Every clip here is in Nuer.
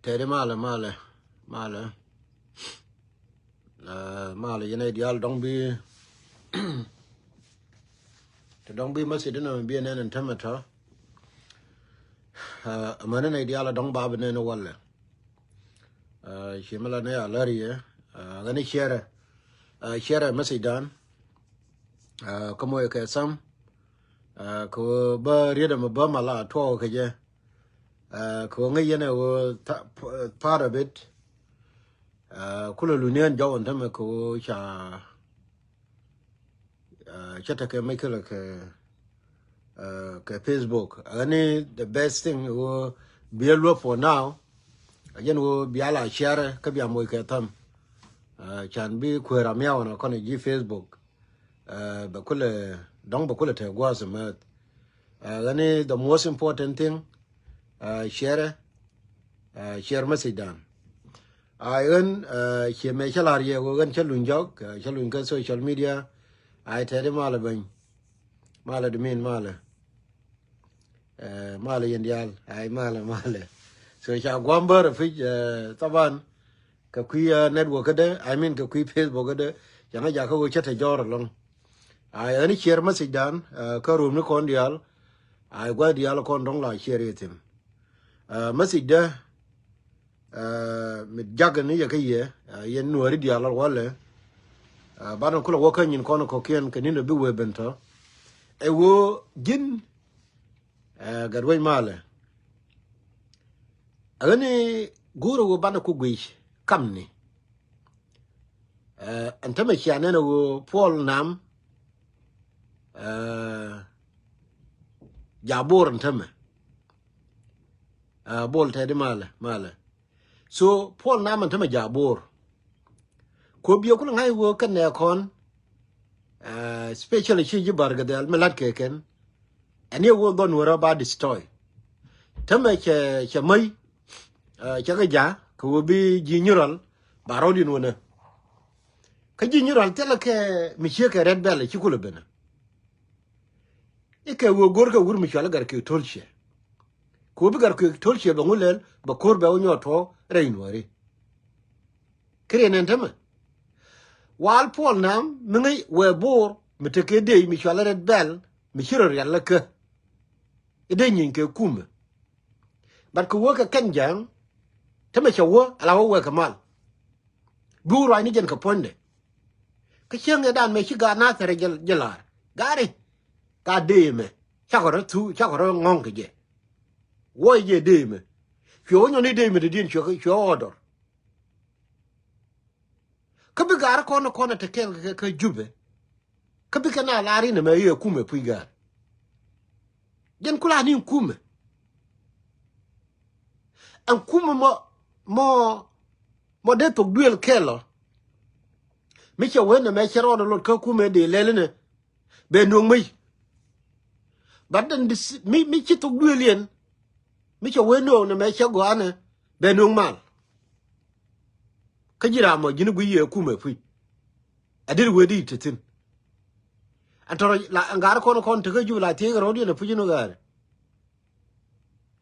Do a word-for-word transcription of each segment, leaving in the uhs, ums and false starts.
Tɛɛri malɛ, malɛ, malɛ. Ɛ, malɛ yɛn ɛ diaal dɔ̱ŋ bi, te dɔ̱ŋ bi message inɔ bi nɛn in tämɛ tɔ. Ɛ, amäni nɛ diaal dɔ̱ŋ ba bi nɛn walɛ. Ɛ, ci mi la nɛ a lär yɛ, ɛ, ɣän i̱ share, ɛ, share message dan. Ɛ, kä moc kɛ tham, ɛ, kɛ ɣöö bä riet ɛmɛ bä mal a tuɔɔk kɛ jɛ. Ɛ, kɛ ɣöö ŋäc yɛn ɛ ɣöö tha-, p-, part of it. Ɛ, kulɛ luniɛn jɔw ɛn tämɛ kɛ ɣöö ca, ɛ, cä tekɛ mec kälɛ kɛ, ɛ, kɛ Facebook. Ɛ, ɣän i̱ the best thing ɣöö biɛ luäp for now. Ɛ jɛn ɣöö bia la share kä bia moc kɛ tham. Ɛ, can bi kueer a miaw ɛn a kɔn ji̱ Facebook. Ɛ, bɛ kulɛ dɔ̱ŋ bɛ kulɛ te gua̱a̱th emäth. Ɛ, ɣän i̱ the most important thing, ɛ, share, ɛ, share message dan. Ay ɣän, ɛ, ciɛ mɛ cä la̱r yɛ ɣöö ɣän cä luny jɔk, ɛ, cä luny kä social media. Ay tɛɛri malɛ bäny. Malɛ di min malɛ. Ɛ, malɛ yɛn diaal. Ay malɛ, malɛ. So ca gua̱a̱m bär a pic, ɛ, thaban. Kɛ kui̱, ɛ, network kädɛ, I mean kɛ kui̱ Facebook kädɛ. Ca ŋäc jakä ɣöö cä te jɔr ɛlɔ̱ŋ. Ay ɣän i̱ share message dan, ɛ, kä room ni kɔn diaal. Ay gua̱a̱th diaal kɔn dɔ̱ŋ la share yɛ thi̱n. Ɛ, message dä, ɛ, mi jakä ni yɛ kä yɛ, ɛ, yɛn nuääri diaal walɛ. Ɛ, banɛ kulɛ wä kä nyin kɔn kɔ̱kiɛn kɛ ni̱n ɛ bi wee ben tɔ. Ɛ ɣöö ji̱n, ɛ, gat wec malɛ. Ɛ ɣän i̱ go̱o̱rä ɣöö banɛ ku guic kamni. Ɛ, ɛn tämɛ cia nɛn ɛ ɣöö Puɔl Nam, ɛ, ja Bor ɛn tämɛ. Ɛ, Bol tɛɛdi malɛ, malɛ. So Puɔl Nam ɛn tämɛ ja Bor. Ko biɛ kulɛ ŋa̱c ɣöö kɛn nɛ kɔn, ɛ, specially ci ji̱ Bar Gɛdhɛl mi la̱t kɛ kɛn. Ɛn yɛ ɣöö dhɔn wärä ba destroy. Tämɛ cɛ, cɛ mäc, ɛ, cɛ kɛ ja̱ kɛ ɣöö bi ji̱ nyural ba rɔ̱diɛn wänä. Kä ji̱ nyural thilɛ kɛ mi ciek kɛ Red Belt ci kulɛ benä. I̱ kɛ ɣöö go̱r kɛ wur mi cual i̱ Gatkuek Tolciɛ. Kɛ ɣöö bi Gatkuek Tolciɛ bɛ ŋu lɛl bɛ ko̱r bɛ wä nyɔɔt tuɔɔk rɛy nuääri. Kä riɛn ɛn tämɛ. Wal Puɔl Nam mi ŋäc wëë Bor mi tekɛ dec mi cual i̱ Red Belt mi ci rɔ rial lä kä. I̱ dee nyieeny kɛ kumɛ. But kɛ wä kɛ kɛn ja̱a̱ŋ tämɛ cɛ wä ala wä wee kɛ mal. Bi wä ruacni jɛn kɛ puɔ̱nydɛ. Kä cieŋ ɛ dan mɛ ci gaat Nathɛr jɛ, jɛ la̱r. Gaari. Gaat dee mɛ. Cakɔ rɔ thu, cakɔ rɔ ŋɔ̱ŋ kɛ jɛ. Wuɔc jɛ dee mɛ. Cuɛ wä nyɔni dee mɛ dee diɛn cuɛ, cuɛ wä order. Kä bi gaari kɔn kɔn te kɛl kä, kä Jubɛ. Kä bi kɛn a lar inɛ mɛ i̱ ɛ kumɛ puc ga̱a̱r. Jɛn kula ni kumɛ. Ɛn kumɛ mɔ, mɔ, mɔ dee thok duël kɛl ɔ. Mi cɛ wen nɛ mɛ cɛ rɔɔdɛ lot kä kumɛ dee lɛl inɛ. Bɛ nuɔ̱ŋ mi. But then this, mi, mi ci thok duël yɛn. Mi cɛ wen nuɔ̱ŋ nɛ mɛ cɛ gɔanɛ. Bɛ nuɔ̱ŋ mal. Kä ji̱ ram mɔ ji̱n guiy yɛ kumɛ puc. Ɛ dit wee di te thi̱n. Ɛn tɔrɔ la ɛn gaari kɔn kɔn tekä Jubɛ la thiec kɛ rɔ̱diɛn ɛ puc in wä gaari.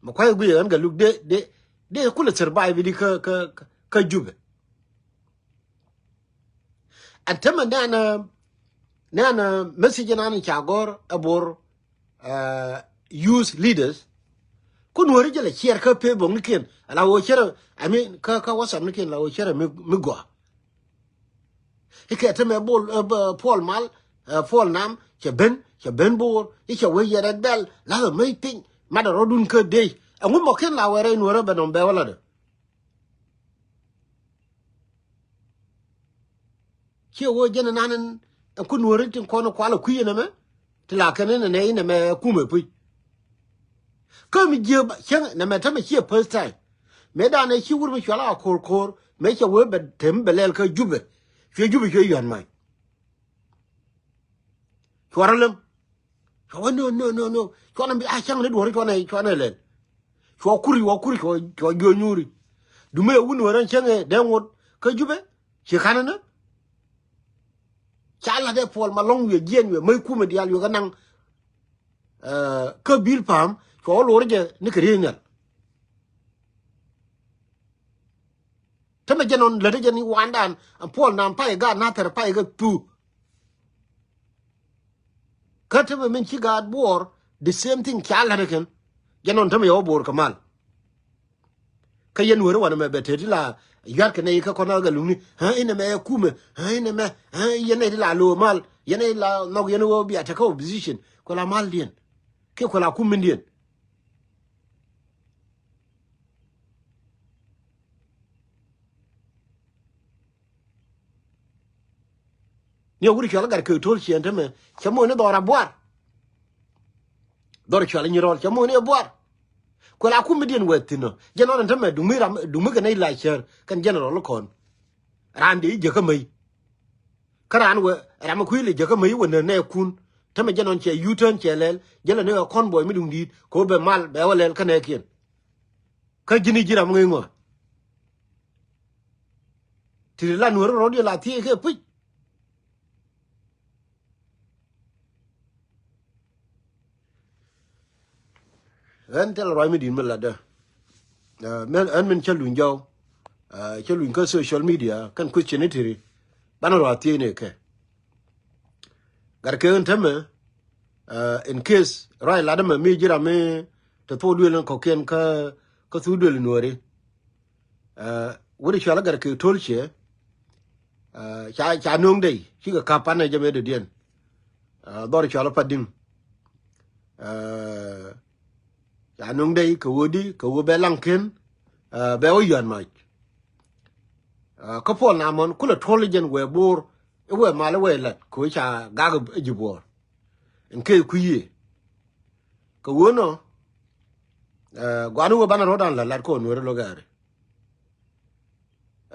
Mɛ kuay guiy ɛn Gatluak dee, dee, dee kulɛ survive di kä, kä, kä, kä Jubɛ. Ɛn tämɛ nɛn, nɛn message nan ca gɔ̱r ɛ Bor, ɛ, youth leaders. Kun weri jɛ lɛ share kä Facebook nikiɛn ala wä share, I mean, kä, kä WhatsApp nikiɛn la wä share mi, mi gɔaa. Ikɛ te mɛ Bol, ɛ, Puɔl Mal, ɛ, Puɔl Nam cɛ ben, cɛ ben Bor, icɛ wee yɛ Red Belt, lathɛ mec piny, matdɛ rɔ̱dun kä dec. Ɛŋu mɔ ken la wɛrɛ in wärä bɛ nɔm bɛ wä latdä. Ciɛ wee jɛn nan in, ɛn kun wärä tin kɔn kualɛ kui̱ in ɛmɛ, ti la kɛn in ɛnɛ in ɛmɛ kumɛ puc. Kä mi jiɛ ba cäŋ nɛ mɛ tämɛ ciɛ first time. Mëë danɛ ci wur mi cual a ko̱r ko̱r mëë cɛ wee bɛ tem bɛ lɛl kä Jubɛ. Cuɛ Jubɛ cuɛ yuan mac. Cuarɛ lem. Cuɛ wee no, no, no, no. Cuanɛ bi a cäŋ ni duɔri cuanɛ, cuanɛ lɛl. Cuɛ kuri, wä kuri, cuɛ, cuɛ juɔ nyuri. Dumɛ wun wärä cäŋ ɛ dee ŋot kä Jubɛ. Ci kanɛ nä. Ca lat ɛ Puɔl Malɔŋ wiɛ jiɛn wiɛ mäc kumɛ diaal wiɛ kɛ naŋ. Ɛ, kä bil pa̱a̱m cuɔ wä lor jɛ ni kɛ riey nhial. Tämɛ jɛn ɣän lätdä jɛn i̱ wandan ɛn Puɔl Nam pay gaat Nathɛr pay kɛ thu. Kä tämɛ min ci gaat Buɔɔr the same thing ca la̱t kɛn. Jɛn ɣän tämɛ yɛ wä Buɔɔr kɛ mal. Kä yɛn Nuääri wanɛ mɛ bɛ te ti la yua̱t kɛ nɛy kä kɔn a gɛ luŋni. Ɣä inɛ mɛ ɛ kumɛ. Ɣä inɛ mɛ. Ɣä yɛn nɛy ti la lo̱o̱ mal. Yɛn nɛy la nhɔk yɛn ɣöö bia tekɛ opposition. Kuɛ la maldiɛn. Kiɛ kuɛ la kum mindiɛn. Ni a wut cual gat kek to̱l ciɛn tämɛ cɛ moc ni dhɔr a buar. Dhɔr cual nyi rɔl cɛ moc ni a buar. Kuɛ la kum mi diɛn wɛ thi̱n ɔ jɛn ɣän tämɛ duŋ mi ram duŋ mi kɛ nɛy la cär kɛn general kɔn. Raan dee i̱ jäkä mäc. Kä raan wɛ ram mi kui̱ lɛ jäkä mäc wä nä nɛɛkun. Tämɛ jɛn ɣän cɛ U-turn cɛ lɛl jɛ lɛ ni ɛ convoy mi duŋ di̱i̱t kɛ wä bɛ mal bɛ wä lɛl kä nɛɛkiɛn. Kä ji̱n i̱ ji̱ ram ŋäc ŋuan. Ti ri la Nuääri rɔ̱diɛn la thiec kɛ puc. Ɣän thil ruac mi di̱i̱t mi latdä. Ɛ, mɛn ɣän min cä luny jɔw. Ɛ, cä luny kä social media kɛn question ni ti ri. Banɛ ruac thiec ni kɛ. Gat kɛ ɣän tämɛ, ɛ, in case ruac latdä mɛ mi ji̱ ram mi te thok duël in kɔ̱kiɛn kä, kä thuk duël in Nuääri. Ɛ, wut i̱ cual i̱ gat kek to̱l ciɛ. Ɛ, ca, ca no̱o̱ŋ dɛy cikɛ ka̱p panɛ jɛ mëë dɔ̱diɛn. Ɛ, dhɔr cual i̱ Padiŋ. Ɛ, ca no̱o̱ŋ dɛy kɛ ɣöö di kɛ ɣöö bɛ laŋ ken. Ɛ, bɛ wä yuan mac. Ɛ, kä Puɔl Nam mɔn kulɛ tuɔl i̱ jɛn wëë Buɔɔr i̱ wëë mal i̱ wëë lat kɛ ɣöö ca gak i̱ ji̱ Buɔɔr. In kɛ kui̱ yiëë. Kɛ ɣöö nɔ, ɛ, gua̱n i̱ wëë banɛ ruɔ̱dan la lat kɔn Nuääri lo̱k gɛɛri.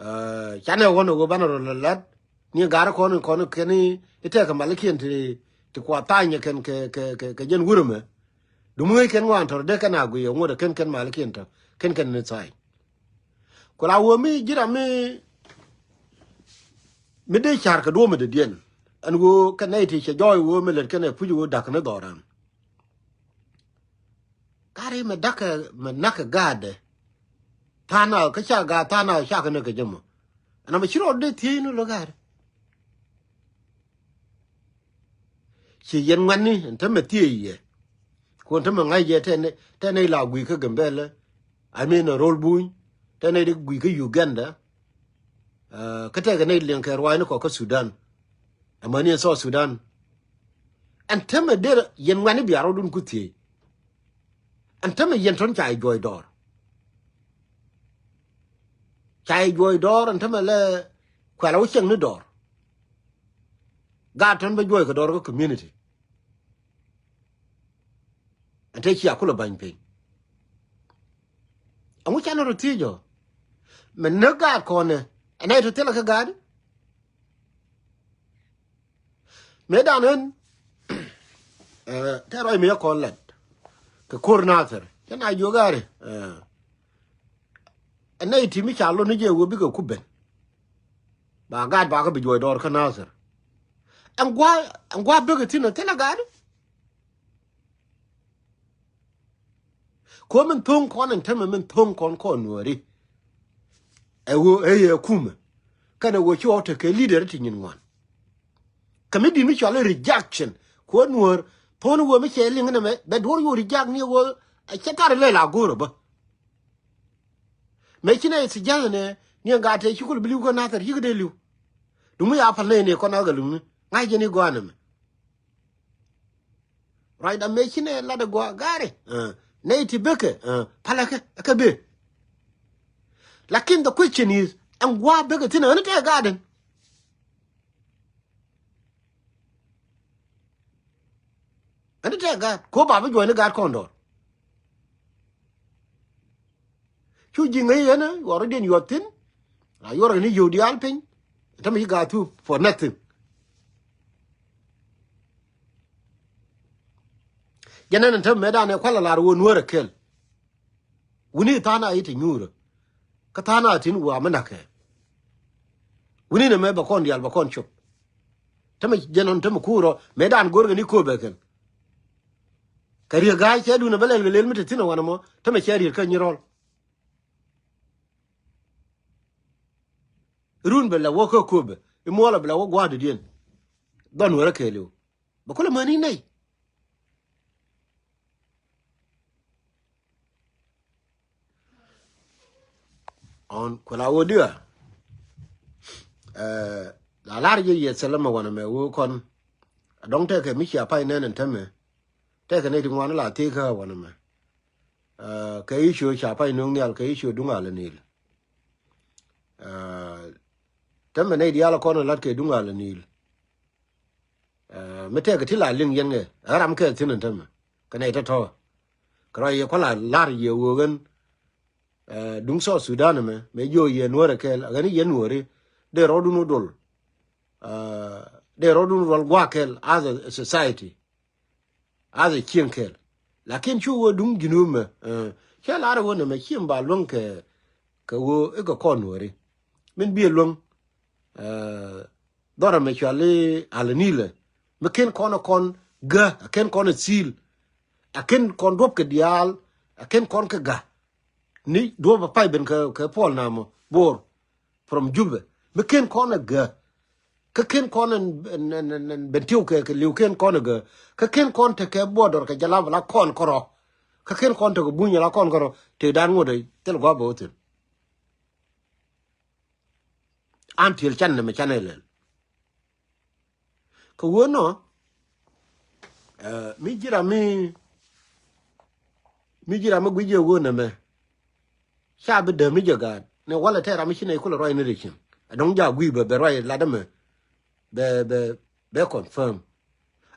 Ɛ, canɛ ɣɔn ɛ ɣöö banɛ ruɔ̱dan la lat ni ga̱r kɔn kɔn kɛn i̱ tɛkɛ malikiɛn ti, ti kua tha̱a̱ny kɛn kɛ, kɛ, kɛ, kɛ jɛn wurɛ mɛ. Duŋ mi ŋäc kɛn ŋuan tɔ̱r dee kɛn a guiy ɛ ŋuɔ̱t ɛ kɛn kɛn malikiɛn tɔ̱ kɛn kɛn ni tha̱a̱ny. Ku la ɣöö mi ji̱ ram mi, mi dee ca̱r kɛ duɔ̱ɔ̱p mi dɔ̱diɛn. Ɛn ɣöö kɛ nɛy ti cɛ jɔɔc ɣöö mi lät kɛn ɛ puc ɣöö da̱k ni dhɔran. Gat ri mɛ da̱kɛ mɛ na̱kɛ gaatdɛ. Tha̱a̱ŋ na kä ca gaat tha̱a̱ŋ na ca kɛ näk kɛ jɛ mɔ. Ɛn amɛ ci rɔɔd dee thiec ni lo̱k gat. Ci yɛn ŋuɛ̈tni ɛn tämɛ thiec yɛ. Ku ɛn tämɛ ŋa̱c yɛ tɛn, tɛn nɛy la gui̱i̱ kä Gambɛlɛ. I mean, Rol Buny. Tɛn nɛy dee gui̱i̱ kä Uganda. Ɛ, kä tɛkɛ nɛy liɛŋ kɛ ruaacni kɔ kä Sudan. Amäni ɛn South Sudan. Ɛn tämɛ derɛ yɛn ŋuɛ̈tni bia rɔɔdun ku thiec. Ɛn tämɛ yɛn tɔ̱n ca yɛ juɔc dɔɔr. Ca yɛ juɔc dɔɔr ɛn tämɛ lɛ kuɛl a wä cieŋ ni dɔɔr. Gaat tɔ̱n bä juɔc kɛ dɔɔr kä community. Ɛn te cia kulɛ ba̱ny piny. Ɛŋu canɛ rɔ thiec ɔ? Mɛ näk gaat kɔnɛ ɛn nɛy tɔ thilɛ kä gaat. Mëëdan ɣän, ɛ, tɛ̈r ruac mëë yɛ kɔn lat kɛ ko̱r Nathir. Cä na jiök ɣaari, ɛ, ɛ nɛy ti mi ca lo̱n ni jɛ wee bikɛ ku ben. Ba gaat ba kä bi juɔc dɔɔr kä Nathir. Ɛn gua̱a̱, ɛn gua̱a̱ bekɛ thi̱n ɛ thilɛ gaat. Kuɔ min tho̱ŋ kɔn ɛn tämɛ min tho̱ŋ kɔn kɔn Nuääri. Ɛ ɣöö ɛ yɛ kumɛ. Kɛnɛ ɣöö ci ɣɔw tekɛ leader ti nyin ŋuan. Kɛ mi di̱t mi cɔal i̱ rejection. Kuɔ Nuäär tho̱n ɣöö mi cɛ liŋ nɛmɛ bɛ duɔ̱r yo̱o̱ reject ni ɣöö ɛ cɛ thar ilɛ la go̱o̱r ɛ bä. Mëë ci nɛ suggest nɛ ni ɛ gat tɛ ci kul bi li̱w kä Nathir ci kɛ dee li̱w. Duŋ mi ya pal nɛ ni kɔn a gɛ luŋni ŋa̱c jɛ ni gɔaa nɛmɛ. Ruacda mëë ci nɛ lat ɛ gua̱a̱ ga̱a̱ri. Ɛ, nɛy ti bekɛ, ɛ, palɛ kɛ, ɛ kɛ bee. Lakin the question is, ɛn gua̱a̱ bekɛ thi̱n ɛ ɣän tɛk gaatdɛn. Ɣän tɛk gaat, ko̱ ba bi juɔ̱ɔ̱ni gaat kɔn dɔɔr. Cu ji̱ ŋäc yɛn ɛ, yuɔr rɔ̱diɛn yuɔth thi̱n. A yuɔr kɛ ni yio̱w diaal piny. Tämɛ ci gaat thuk for nothing. Jɛn ɛn tämɛ mëëdan ɛ kual a lar ɣöö Nuäär ɛ kɛl. Wuni tha̱a̱ŋ a i̱ te nyuurä. Kä tha̱a̱ŋ a thi̱n wua mi na̱kɛ. Wuni nɛmɛ bɛ kɔn diaal bɛ kɔn cop. Tämɛ jɛn ɣän tämɛ kuurɔ mëëdan go̱rkɛ ni kööbɛ kɛl. Kɛ riek ga̱a̱c cɛ duun ɛ bä lɛl kɛ lel mi te thi̱n ɛ wanɛ mɔ tämɛ cɛ riet kä nyi rɔl. Run bɛ lɛ wä kä köpɛ i̱ muɔlɛ bɛ lɛ wä gua̱a̱r dɔ̱diɛn. Dhɔn wärä kɛɛliw bɛ kulɛ mäni nɛy. Ɔn kuɛ la wä diɛ. Ɛ, la lar jɛ yɛ thilɛ mɛ wanɛ mɛ wä kɔn. Dɔ̱ŋ tɛkɛ mi cia pay nɛn ɛn tämɛ. Tɛkɛ nɛy ti ŋuan la thiek kä wanɛ mɛ. Ɛ, kɛ i̱ cio ca pay nuŋ nhial kɛ i̱ cio duŋ alɛ nil. Ɛ, tämɛ nɛy diaal kɔn lat kɛ duŋ alɛ nil. Ɛ, mi tɛkɛ ti la liŋ yɛn ŋɛ ɛ ram kɛ thi̱n ɛn tämɛ kɛ nɛy tɔ̱tɔ̱. Kɛ rɔ yɛ kuala lar yɛ wöögen. Ɛ, duŋ South Sudan mɛ mɛ jiö yɛ nuɔrɛ kɛɛl ɛ ɣän yɛ nuɔri. Dee rɔɔdun wä dol. Ɛ, dee rɔɔdun wä dol gua̱a̱ kɛɛl as a society. As a cieŋ kɛɛl. Lakin cu wä duŋ Junub mɛ, ɛ, cɛ lar wä nɛ mɛ cieŋ ba luäŋ kɛ, kɛ wä ikɛ kɔn nuɔri. Min biɛ luäŋ, ɛ, dhɔrɛ mɛ cuali alɛ nilɛ. Mi ken kɔn ɛ kɔn gä, ɛ ken kɔn ɛ thil. Ɛ ken kɔn duɔp kɛ diaal, ɛ ken kɔn kɛ gä. Ni duɔp ɛ pay ben kɛ, kɛ puɔl namɔ, Bor. From Juba. Mi ken kɔn ɛ gä. Kä ken kɔn ɛn, ɛn, ɛn, ɛn, ɛn ben tiw kɛ, kɛ liw ken kɔn ɛ gä. Kä ken kɔn tekɛ border kɛ jalab la kɔn kärɔ. Kä ken kɔn tekɛ buny la kɔn kärɔ. Te dan ŋot ɛ thil guap bɛ wä thin. An til can nɛ mɛ can ɛ lɛl. Kɛ wee nɔ, ɛ, mi ji̱ ram mi, mi ji̱ ram mi guic jɛ wee nɛmɛ. Ca bi däm mi jɛ gaat ni walɛ tɛ ram mi ci nɛy kulɛ ruac ni ri cin. Ɛ dɔ̱ŋ ja guic bɛ, bɛ ruac lat ɛmɛ. Bɛ, bɛ, bɛ confirm.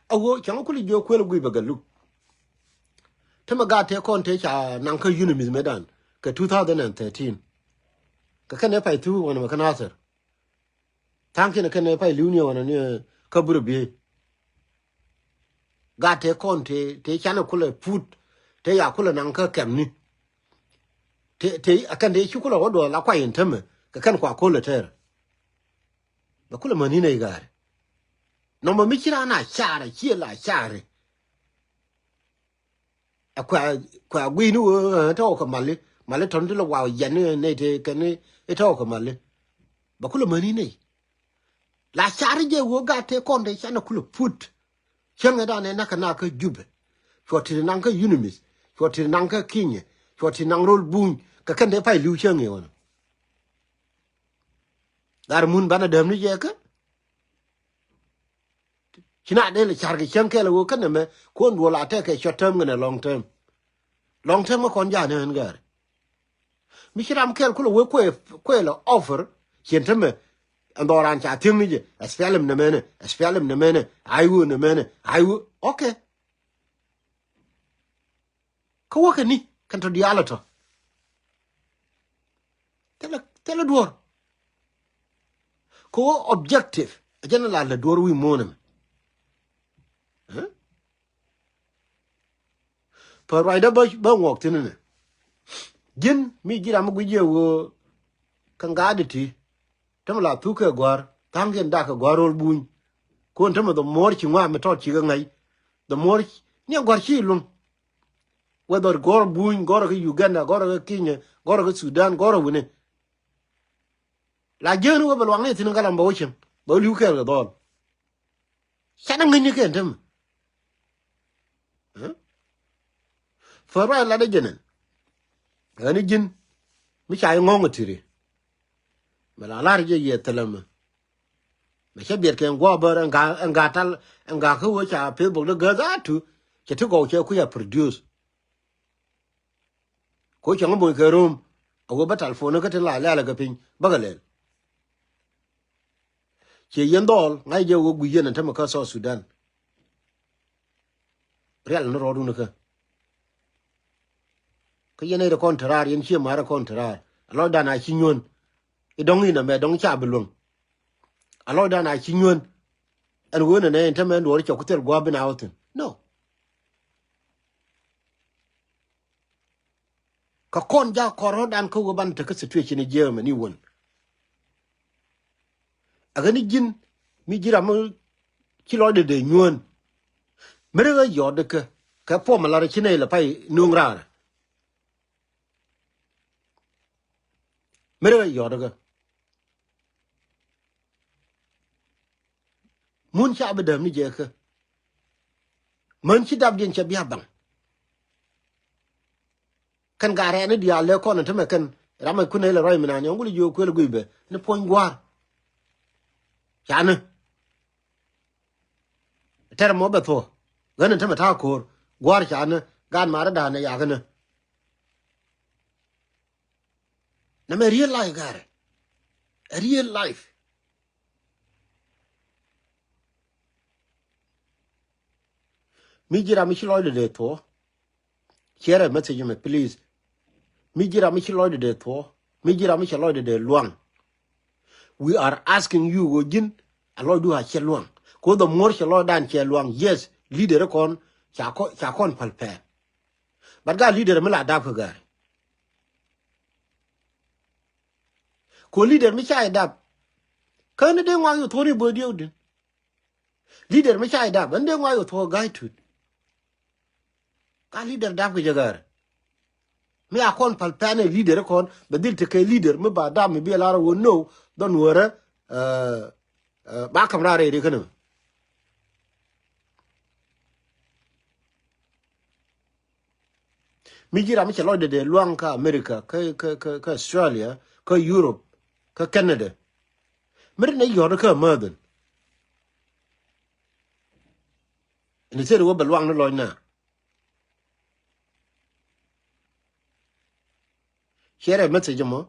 A wee cäŋ kulɛ jiök kuël guic bɛ gɛ luk. Tämɛ gaat tëë kɔn tëë ca naŋ kä UNMISS mëëdan kɛ two thousand and thirteen. Kɛ kɛn ɛ pay thuk wanɛ mɛ kä Nathir. Tha̱a̱ŋ kiɛn kɛn pay li̱w ni ɣɔn ni kä burɛ biey. Gat te kɔn te, te canɛ kulɛ put te ya kulɛ naŋ kä kɛmni. Te, te a kɛn te ci kulɛ wä duɔth la kuay in tämɛ kɛ kɛn kua kulɛ tɛr. Bɛ kulɛ mäni nɛ i̱ ga̱a̱ri. Nɔmɔ mi ci raan a car a ciɛ la cari. Ɛ kua, kua gui̱ni wee, ɛ, tɔk kɛ mali, mali tɔn ti lɛ wa yɛn ni, ni ti kɛ ni, ɛ, tɔk kɛ mali. Bɛ kulɛ mäni nɛy. La cari jɛ wee gat te kɔn te canɛ kulɛ put. Cäŋɛ danɛ nak kɛ nak kä Jubɛ. Cuɔ ti naŋ kä UNMISS. Cuɔ ti naŋ kä Kinyɛ. Cuɔ ti naŋ rol buny. Kɛ kɛn te pay li̱w cäŋɛ wänä. Gat mun banɛ däm ni jɛ kä. Ci na dee lɛ car kɛ cäŋ kɛl ɛ wee känɛ mɛ kuɔn duɔl a tɛk kɛ short term kɛnɛ long term. Long term kä kɔn ja̱a̱n ɛ ɣän gɛɛr. Mi ci ram kɛl kulɛ wee kuɛ, kuɛ lɛ offer cien tämɛ. Ɛn dhɔran ca thiäŋ ni jɛ SPLM nɛ mɛnɛ, SPLM nɛ mɛnɛ, I O nɛ mɛnɛ, I O. Okay. Kä wäkɛ ni kɛn tɔ diaal ɛ tɔ. Thilɛ, thilɛ duɔ̱ɔ̱r. Kɛ ɣöö objective a jɛn la lɛ duɔ̱ɔ̱r wi̱i̱ muɔ̱ɔ̱n ɛmɛ. Ɛ? Pär ruacdä bä, bä ŋuɔk thi̱n ɛnɛ. Ji̱n mi ji̱ ram mi gui̱c jiɛ ɣöö kɛ ŋa̱a̱dɛ ti. Tämɛ la thuk kɛ gɔ̱a̱r tha̱a̱ŋkiɛn dak kɛ gɔ̱a̱r ro̱l buny. Kuɔn tämɛ the more ci ŋua̱a̱ mi tɔt ci kɛ ŋäc. The more ci, ni a gɔ̱a̱r ci luŋ. Whether gɔr buny, gɔr kä Uganda, gɔr kä Kenya, gɔr kä Sudan, gɔr wini. La jiäni wä bɛ luaŋni thi̱n kä lam bɛ wä cieŋ bɛ wä li̱w kɛɛl kɛ dhɔl. Canɛ ŋäcni kɛn tämɛ. Ɛ? Fär ruac latdä jɛnɛn. Ɣäni ji̱n mi ca i̱ ŋɔ̱ŋ ɛ ti̱ri. Mɛ la lar jɛ yɛ thilɛ mɛ. Mɛ cä biɛt kɛ ŋuɔ bär ɛn ga̱a̱, ɛn ga̱a̱ tal, ɛn ga̱a̱ kä wee ca Facebook dee gäth a tu. Cɛ ti gɔw cɛ kui̱ a produce. Ko cäŋ moc kɛ rom a wee bä telephone kä tin la lɛl kɛ piny bäkɛ lɛl. Ciɛ yɛn dhɔl ŋa̱c jɛ wee gui̱c yɛn ɛn tämɛ kä South Sudan. Rial ni rɔɔdun kä. Kä yɛn ɛ rɛ kɔn te raar, yɛn ciɛ ma̱a̱r rɛ kɔn te raar. A lɔcdan a ci nyuän. I̱ dɔ̱ŋ inɛ mɛ dɔ̱ŋ ca bi luäŋ. A lɔcdan a ci nyuän. Ɛn wen ɛnɛ ɛn tämɛ ɛn duɔɔr cɔk ku thil gua̱a̱p bin a wä thi̱n. No. Kä kɔn jak kɔn rɔ̱dan kä wee ban te kä situation i̱ jiɛɛmɛ ni wän. Ɛ ɣän i̱ ji̱n mi ji̱ ram mi ci lɔcdɛ dee nyuän. Mi ri ɣä yɔt ikä kɛ puɔm a lar ci nɛy lɛ pay nuŋ raarä. Mi ri ɣä yɔt ikä. Mun ca bi dääm ni jɛ kä. Män ci dapdiɛn cɛ bia baŋ. Kɛn gaat rɛɛni diaal lɛ kɔn tämɛ kɛn ram mi kun ilɛ ruac mi naan yɔŋ wuli jiök kuël guiy bɛ ni puɔ̱ny gua̱a̱r. Canɛ tɛr mɔ bɛ thuɔ̱k ɣän tämɛ ta̱a̱ ko̱o̱r gua̱a̱r canɛ gaat ma̱a̱r da̱a̱n ɛ yakä nä. Nɛ mɛ real life ga̱a̱rɛ. A real life. Mi ji̱ ram mi ci lɔcdɛ dee thuɔ̱k. Share a message mɛ, please. Mi ji̱ ram mi ci lɔcdɛ dee thuɔ̱k. Mi ji̱ ram mi ci lɔcdɛ dee luaŋ. We are asking you ɣöö ji̱n a lɔcdu a cɛ luaŋ. Ko the more cɛ lɔcdan cɛ luaŋ. Yes, leader kɔn ca kɔ-, ca kɔn päl pɛn. But gaa leader mi la dap kɛ ga̱a̱r. Ko leader mi ca idap. Kä ni dee ŋuak yɛ thuɔ̱k ni bo̱o̱diɛw din. Leader mi ca idap, ɛn dee ŋuak yɛ thuɔ̱k ga̱a̱c tut. Ka leader dap kɛ jɛ ga̱a̱r. Mi a kɔn päl pɛn ɛ leader kɔn bɛ dhil tekɛ leader mi ba dap mi bi ɛ lar ɛ wä no dhɔn wärä, eh, eh, ba käm raar rɛy ri känɛ. Mi ji̱ ram mi cɛ lɔcdɛ dee luaŋ kä America, kä, kä, kä, kä Australia, kä Europe, kä Canada. Mi ri nɛ yɔ̱t kä mäthɛn. Ni theri wä bɛ luaŋ ni lɔc na. Share a message mɔ.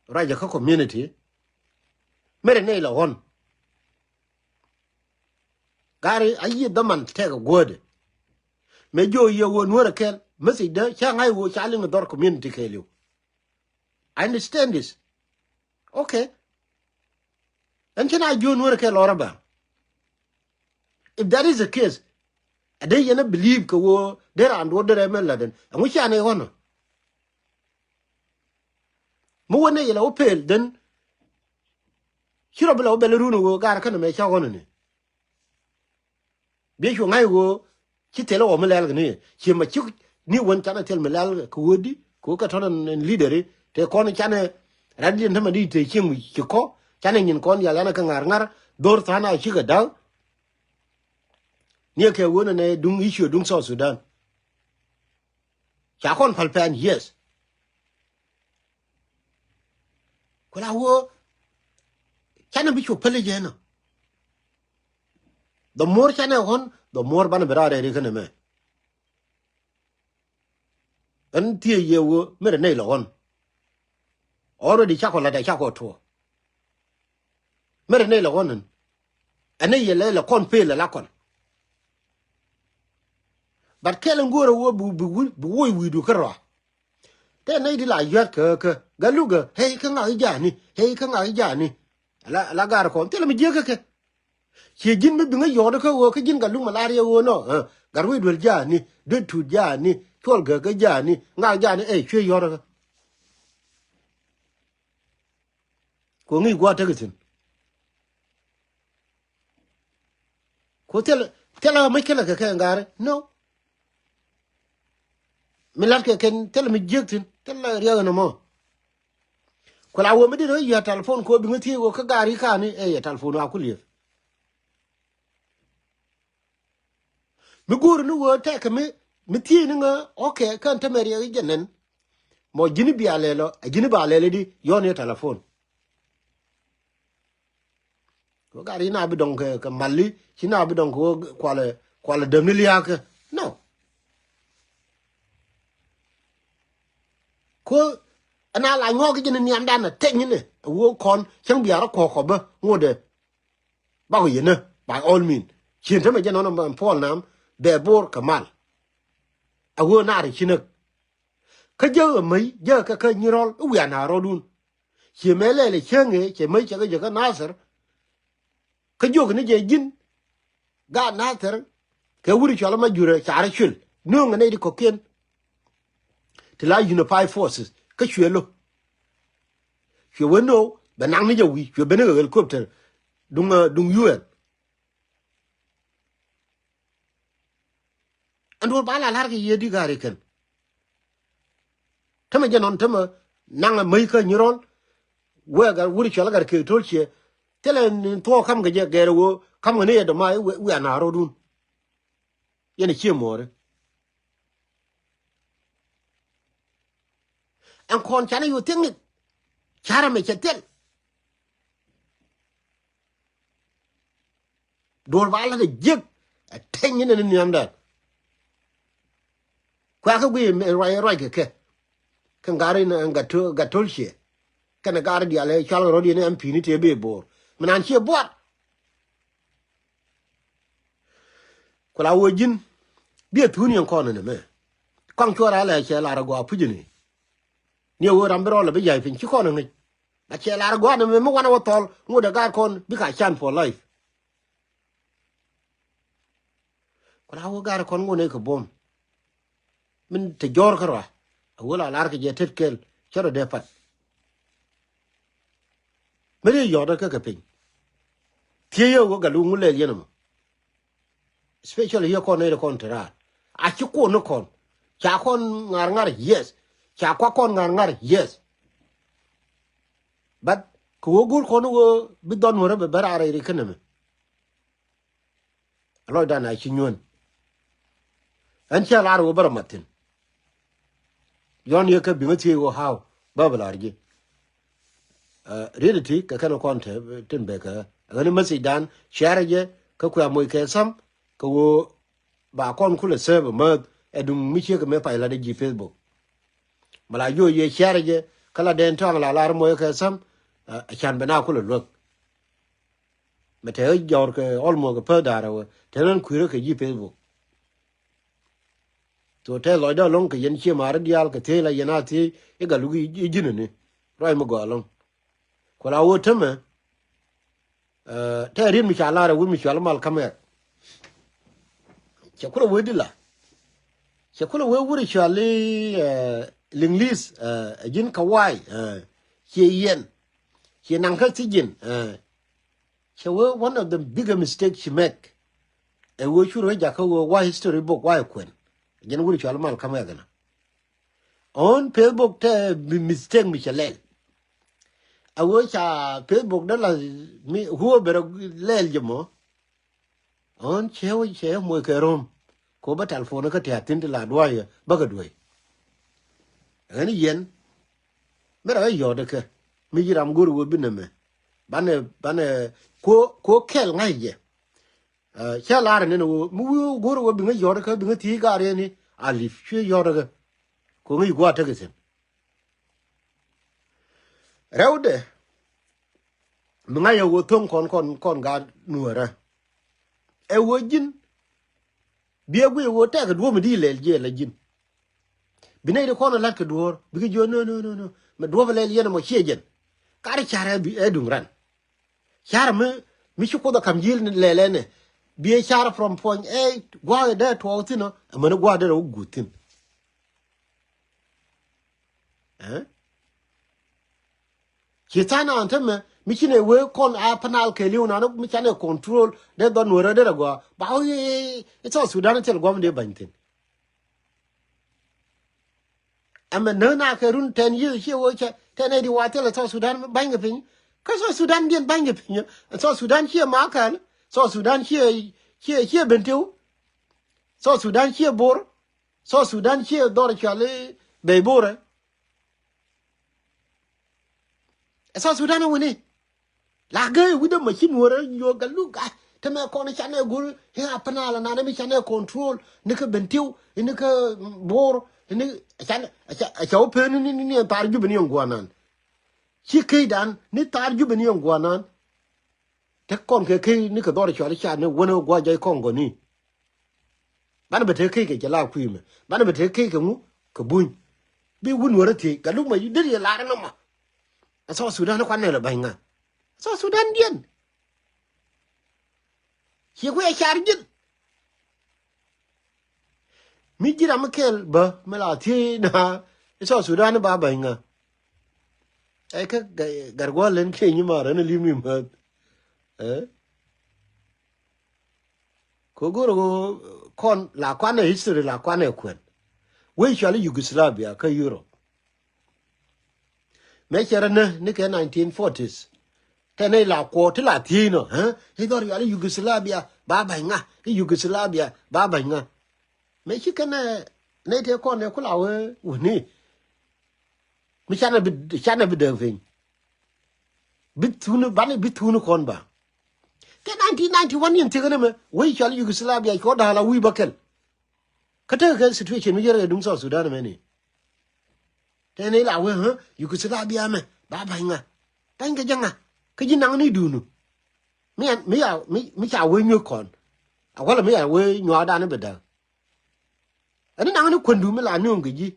Ruacɛ kä community. Mɛrɛ nɛy la ɣɔn. Gari a yiëë dhaman tɛk a guädɛ. Mɛ jiö yɛ wä nuɔrɛ kɛl message dä ca ŋa̱c wä ca liŋ dhɔr community kɛɛliw. I understand this. Okay. Ɛn cä na jiö nuɔrɛ kɛl lɔrä ba. If that is the case, a dee yɛn a believe kɛ wä dee raan duɔt dee rɛ mɛ lat ɛn ɛŋu ca nɛ ɣɔn ɔ. Mi wä nɛ yɛ la wä pel then. Ci rɔ bi la wä bɛl run wä gar känɛ mɛ ca ɣɔn ni. Biɛ cu ŋa̱c wä ci thil wä mi lɛl kɛ ni ci ma ci ni wän canɛ thil mi lɛl kɛ wä di kɛ wä kɛ tɔn ɛn leader i te kɔn canɛ rat diɛn tämɛ di te cieŋ ci kɔ canɛ nyin kɔn yal ɛn kɛ ŋar ŋar dhor than a cikɛ da̱k. Ni kɛ wä nɛ nɛ duŋ issue duŋ South Sudan. Ca kɔn päl pɛn, yes. Ku la wä canɛ bi cu päl jɛ nɔ. The more canɛ ɣɔn, the more banɛ bi raar rɛri känɛ mɛ. Ɛn thiee yɛ wä mɛrɛ nɛy lɛ ɣɔn. Already cakɔ lat ɛ cakɔ tuɔ. Mɛrɛ nɛy lɛ ɣɔn ɛn. Ɛn nɛy yɛ lɛ lɛ kɔn pel lɛ la kɔn. But kɛl ɛn go̱o̱rɛ wä bi, bi, bi woc wi̱i̱du kärɔa. Tɛ nɛy di la yuat kä kä gat luk ɛ hɛy kä ŋak i̱ ja̱a̱ni, hɛy kä ŋak i̱ ja̱a̱ni. Ala, ala gar kɔn thilɛ mi jiäk kä kɛ. Ciɛ ji̱n mi biŋä yɔɔt kä ɣöö kä ji̱n gat luk malaria ɣöö nɔ, eh, gat wec duel ja̱a̱ni, duet tut ja̱a̱ni, cuɔl gäk kä ja̱a̱ni, ŋak ja̱a̱ni, eh, cuɛ yɔɔt kä. Kɛ ŋi̱i̱c gua̱a̱th tekɛ thi̱n. Ku thilɛ, thilɛ mi kälɛ kɛ kɛ ŋa̱a̱ri. No. Mi la̱t kɛ kɛn thilɛ mi jiäk thi̱n, thilɛ riɛk ɛn ɛmɔ. Ku la wä mi dit ɣä yia telephone kɛ wä bi ŋä thiec wä kä gaari ka̱a̱ni ɛ yɛ telephone wa ku lieth. Mi go̱o̱ri ni wä tɛkɛ mi, mi thiec ni ŋä, okay, kän tämɛ riɛk i̱ jɛ nɛn. Mɔ ji̱n i̱ bia lɛl ɔ, a ji̱n i̱ ba lɛl i̱ di, yɔn i̱ telephone. Wä gat i̱ na bi dɔŋ kɛ, kɛ mali, ci na bi dɔŋ kɛ wä kualɛ, kualɛ däm ni lia̱a̱kä. No. Ko ɛn a la nyuɔk i̱ jɛ ni niamdan a teny ni, a wä kɔn, cäŋ bia rɔ kɔk kɔ bä, ŋot ɛ. Bakɔ yɛn ɛ, by all mean. Cien tämɛ jɛ nɔnɔ mɛ puɔl nam, bɛ bor kɛ mal. A wä naar i̱ ci näk. Kä jäk ɛ mäc, jäk kɛ kä nyirɔl, i̱ wian naar rɔɔdun. Ciɛ mɛ lɛl ɛ cäŋ ëë, cɛ mäc cɛ kɛ jɛ kä Nathir. Kä jiök ni jɛ ji̱n, gaat Nathir, kɛ wuri cual ma jurɛ carɛ cuël. Nööŋ ɛ nɛy di kɔ̱kiɛn. Ti la unified forces, kä cuɛ lo̱. Cuɛ wen no, bɛ naŋ ni jɛ wi̱i̱, cuɛ ben ni kɛ helicopter. Duŋ, eh, duŋ U N. Ɛn duɔ̱ɔ̱r ba la la̱r kɛ yiëë di ga̱a̱r ikɛn. Tämɛ jɛ nɔn tämɛ naŋ ɛ mäc kä nyirɔl. Wee gat wuri cual gat kek to̱l ciɛ. Thilɛ ni thuɔɔk ka̱m kɛ jɛ gɛɛr ɛ ɣöö ka̱m kɛ ni yɛ dɔ̱ma i̱ wiaa na ro̱dun. Yɛn ɛ cie muɔɔri. Ɛn kɔn canɛ yo̱o̱ thiäŋ ŋi̱th. Ca̱rɛ mɛ cɛ thil. Duɔ̱ɔ̱r ba la̱t ɛ jiäk ɛ teny inɛ ni nhiamdan. Kuɛ kä guiy ruac ruac kɛ kɛ. Kɛn gar in gat to̱l ciɛ. Kɛn gar diaal ɛ cual kɛ rɔ̱diɛn ɛn pi̱i̱ni tëë bëë bo̱o̱r. Mi naan ciɛ buar. Ku la wee ji̱n. Biɛ thuuni ɛn kɔn ɛn ɛmɛ. Kɔaŋ cuɔr alɛ cɛ lar ɛ gɔaa puc ɛn i̱. Ni ɛ wee ram bi rɔl ɛ bi ya̱c piny ci kɔn ɛ ŋäc. Ba cɛ lar ɛ gɔaa ɛn ɛmɛ mi wanɛ wä thɔl ŋot ɛ gaat kɔn bikɛ a can for life. Ku la wä gar kɔn ŋun ëë kɛ buɔ̱m. Min te jɔ̱ɔ̱r kärɔa a wä la lar kɛ jɛ tet kɛl cä rɔ dee pat. Mi ri yɔ̱ɔ̱t kä kɛ piny. Thiee yɛ wä gat lu ŋun lɛl yɛn ɛmɔ. Especially yɛ kɔn nɛy kɔn te raar a ci kuɔn ni kɔn. Ca kɔn ŋa̱r ŋa̱r, yes. Ca kua kɔn ŋa̱r ŋa̱r, yes. But kɛ wä go̱r kɔn wä bi dhɔn wärä bɛ bɛ raar ri känɛ mɛ. Lɔcdan a ci nyuän. Ɛn cä lar wä bä rɔ mat thi̱n. Yɔn yɛ kä biŋä thiec wä haw bä bä lar ji̱. Riet ti kɛ kɛn kɔn te tin bɛ kɛ ɣän message dan share jɛ kä kuɛ moc kɛ sam kɛ wä ba kɔn kulɛ sɛp mäth ɛ duŋ mi ciek kɛ mɛ pay lat ji̱ Facebook. Mɛ la jiɔ yɛ share jɛ kä la dɛn tɔŋ la lar moc kɛ sam. Ɛ can bɛ na kulɛ luäk. Mɛ te jɔr kɛ almost kɛ pä da̱rä wä te nän kui̱rä kɛ ji̱ Facebook. So te lɔcdä loŋ kɛ yɛn cie ma̱a̱ri diaal kɛ thiec la yɛn a thiec i̱ gat luk i̱ ji̱n ni ruac mi gɔaa loŋ. Ku la wä tämɛ te riet mi ca lar ɛ wut mi cual mal kamɛk. Cɛ kulɛ wee di la cɛ kulɛ wee wut cual i̱ liŋli̱th ɛ ji̱n kɛ wa̱a̱y. Cie yɛn cie naŋ kä thiec ji̱n. Cɛ wee one of the bigger mistake she make. Ɛ wee cur wee jakä wee wa history book wa ɛ kuɛn. Jɛn wuri cual mal kamɛ kɛnɛ. On Facebook te mistake mi cɛ lɛl. A wee ca Facebook dee la mi whoever lɛl jɛ mɔ. On cɛ wee cɛ moc kɛ rom. Ko bä telephone kä tiat thin ti la duay bä kɛ duay. Ɣän yɛn mi rɔ yɔt kɛ mi ji̱ ram go̱r wee bi nɛmɛ. Banɛ banɛ ko ko kɛl ŋa̱c jɛ. Cä lar ni ni wee mi wi̱i̱ go̱r wee bi ŋäc yɔt kɛ bi ŋäc thiec gar yɛn ni a li̱p cuɛ yɔt kɛ. Ko ŋäc gua̱a̱ tek ithin. Rɛwdɛ mi ŋa̱c yɛ wee tho̱ŋ kɔn kɔn kɔn gaat nuäärä. Ɛ wee ji̱n. Biɛ guiy wee tɛk duɔ̱ɔ̱p mi di lɛl jiɛ la ji̱n. Bi nɛy di kɔn a la̱t kɛ duɔ̱ɔ̱r bikɛ jiɔ no no no no mɛ duɔ̱ɔ̱p lɛl yɛn ɛmɔ ciɛ jɛn. Kar carɛ ɛ duŋ ran. Carɛ mi mi ci kuoth a kam ji̱l lɛl ɛnɛ. Biɛ carɛ from point A gua̱a̱k ɛ dee tuɔɔk thin ɔ ɛmɛni gua̱a̱k dee rɛ wä guut thin. Ci tha̱a̱ŋ an tämɛ mi ci nɛ wee kɔn a panal kɛ li̱w nan mi ca nɛ control dee dhɔn wee rɛ dee rɛ gɔaa ba wee i̱ South Sudan thil guam dee ba̱ny thin. Ɛmɛ näk na kɛ run ten years ciɛ wee cɛ tɛn ɛ di wa thil South Sudan ba̱ny kɛ piny. Kä South Sudan diɛn ba̱ny kɛ piny South Sudan ciɛ Makal. South Sudan ciɛ ciɛ ciɛ Bentiu. South Sudan ciɛ Bor. South Sudan ciɛ dhɔr cuali bey Borɛ. Ɛ South Sudan ɛ wini. La gee wi̱dä ma ci nuɔrɛ nyuɔk ɛ luk a tämɛ kɔn canɛ go̱r i̱ a pänal ananɛ mi canɛ control ni kä Bentiu ni kä Bor ni canɛ a ca wä pen ni ni ni thar Jubɛ ni yɛn guanan. Ci key dan ni thar Jubɛ ni yɛn guanan. Te kɔn kɛ key ni kɛ dhɔr cuali ca ni wänä gua̱ jɔy kɔn gɔni. Banɛ bɛ te key kɛ jɛ la kui̱ mɛ banɛ bɛ te key kɛ ŋu kɛ buny. Bi wun wärä thiec gat luk ma deri yɛ lar nɔmɔ. Ɛ South Sudan kuan nɛ lɛ ba̱ny ŋa. South Sudan diɛn. Ci kuɛ car ji̱n. Mi ji̱ ram mi kɛl bä mi la thiec na i̱ South Sudan ba ba̱ny ŋa. Ɛ kä gat gua̱l len kiɛ nyi mar ɛn ɛ li̱m ni mäth. Ɛ Kɛ go̱r ɣöö kɔn la kuanɛ history la kuanɛ kuɛn. Wec cuali Yugoslavia kä Europe. Mëë cɛ rɔ nä ni kɛ nineteen forties. Tɛ nɛy la kuɔɔk ti la thiec nɔ, ɛ? I̱ dhɔr yual i̱ Yugoslavia ba ba̱ny ŋa, i̱ Yugoslavia ba ba̱ny ŋa. Mëë ci kɛn ɛ nɛy tëë kɔn ɛ ku la wee wäni. Mi canɛ bi, canɛ bi dääk piny. Bi thuni, banɛ bi thuni kɔn ba. Kɛ nineteen ninety-one in thiek ɛn ɛmɛ wec cɔal Yugoslavia cuɔ da̱a̱l a wi̱i̱ bä kɛl. Kä tekɛ kɛ situation mi yɛrɛ kɛ duŋ South Sudan ɛmɛ ni. Tɛn i̱ la wee, ɛ? Yugoslavia mɛ ba ba̱ny ŋa? Ba̱ny kɛ jɛ ŋa? Kä ji̱ naŋ ni duunu. Mi, mi ya, mi, mi ca wee nyuek kɔn. A wälɛ mi ya wee nyuaakdan i̱ bɛ däk. Ɛn naŋ ni kuändu mi la nuŋ kɛ ji̱.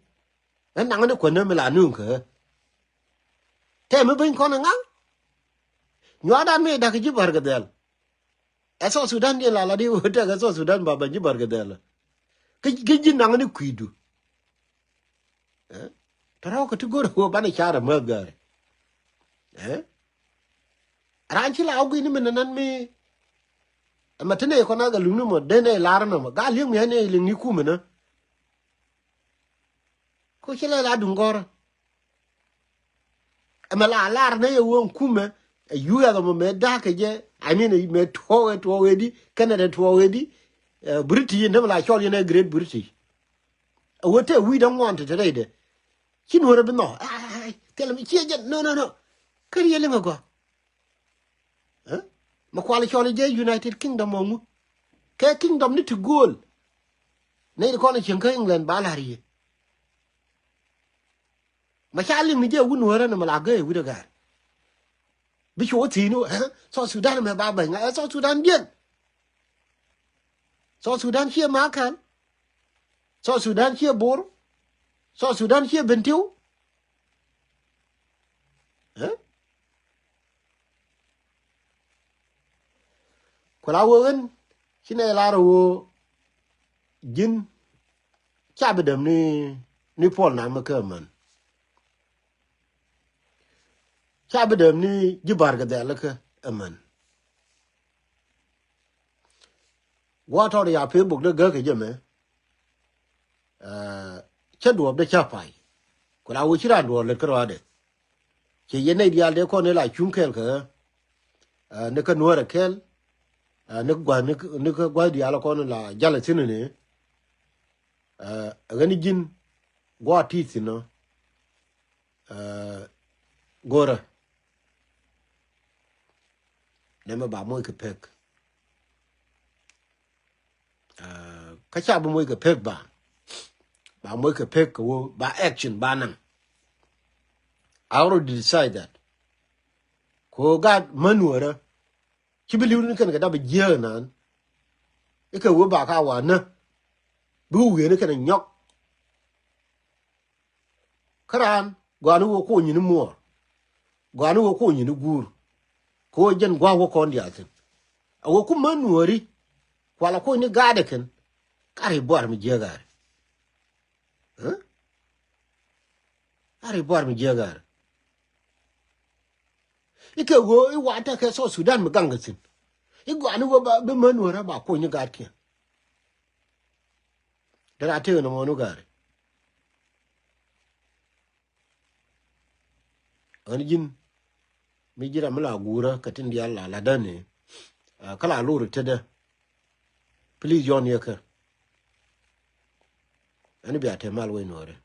Ɛn naŋ ni kuändä mi la nuŋ kɛ ɣä. Tɛ mi beny kɔn ɛ ŋa̱? Nyuaakdan mi da̱k kɛ ji̱ Barkɛ Dhɛl. Ɛ South Sudan diɛn la la di wä tɛk ɛ South Sudan ba beny ji̱ Barkɛ Dhɛl. Kɛ, kɛ ji̱ naŋ ni kui̱du. Ɛ? Tɔrɔk kɛ ti go̱r ɛ wä banɛ car ɛ mäth gäri. Ɛ? Raan ci la wä gui̱ni mi nɛn nɛn mi. Ɛmɛ ti nɛy kɔn a gɛ luŋni mɔ den nɛy lar nɔmɔ ga li̱eŋ mi ɛ nɛy liŋni kumɛ nä. Ko ci lɛ la duŋ gɔrä. Ɛmɛ la lar nɛ yɛ wä kumɛ. Ɛ U S ɛmɔ mɛ da̱k kɛ jɛ. I mean, mɛ tuɔɔk ɛ tuɔɔk ɛ di. Canada tuɔɔk ɛ di. Ɛ, British in dämɛ la cɔl yɛn ɛ Great British. Ɛ wä tɛ wi̱i̱ däŋ ŋuan te te rɛydɛ. Ci nuɔrɛ bi nhɔ. Ai, thilɛ mi ciɛ jɛn. No, no, no. Kä riɛl iŋɛ gɔaa. Ɛ? Mɛ kual cɔl jɛ United Kingdom mɔ ŋu? Kɛ kingdom ni ti gööl. Nɛy ti kɔn cieŋ kä England ba la̱r yɛ. Mɛ ca liŋ ni jɛ wun wärä ni mɛ la gee wi̱dɛ ga̱a̱r. Bi cu wä thi̱i̱n wä, ɛ? South Sudan mɛ ba bɛny ŋa, ɛ South Sudan diɛn. South Sudan ciɛ Makal. South Sudan ciɛ Bor. South Sudan ciɛ Bentiu. Ɛ? Ku la wee ɣän ci nɛ lar ɣöö ji̱n ca bi däm ni, ni puɔl nam kä män. Ca bi däm ni ji̱ Barkɛ Dhɛl kä män. Gua̱a̱ tɔɔt ya Facebook dee gäk kɛ jɛ mɛ. Ɛ, cä duɔ̱ɔ̱p dee cä pay. Ku la wee ci raan duɔ̱ɔ̱r lät kä rɔaadɛ. Ciɛ yɛn nɛy diaal dee kɔn ni la cuŋ kɛɛl kɛ ɣä. Ɛ, ni kä nuäärɛ kɛɛl. Ɛ, ni kä gua̱th, ni kä, ni kä gua̱th diaal kɔn la jalɛ thi̱n ni. Ɛ, ɣän ji̱n gua̱a̱ ti thi̱n ɔ. Ɛ, go̱rä. Nɛmɛ ba moc kɛ pek. Ɛ, kä ca bi moc kɛ pek ba. Ba moc kɛ pek kɛ wä ba action ba naŋ. I already decide that. Kɛ ɣöö gaat män nuɔrä. Ci bi li̱w ni kɛn kɛ dap jiääk naan. Ikɛ wee ba ka wa nä. Bi wä wiee ni kɛn nyɔk. Kä raan gɔaa ni wä kuɔny ni muɔɔr. Gɔaa ni wä kuɔny ni guur. Kɛ wä jɛn gua̱a̱k wä kɔn diaal thi̱n. A wä ku män nuɔri. Kualɛ kuɔny ni gaatdɛ kɛn. Ka ri buar mi jiääk gaari. Ɛ? Ka ri buar mi jiääk gaari. Ikɛ ɣöö i̱ wa tekɛ South Sudan mi gaŋkɛ thi̱n. I̱ gɔaa ni wä ba bi män nuɔrä ba kuɔny ni gaatkiɛn. Dee raa tëë nɔmɔ nu gaari. Ɣän ji̱n mi ji̱ ram mi la guurä kɛ tin diaal la latdä ni. Kä la lori tetdä. Please join yɛ kä. Ɣän bia te mal wec nuɔɔri.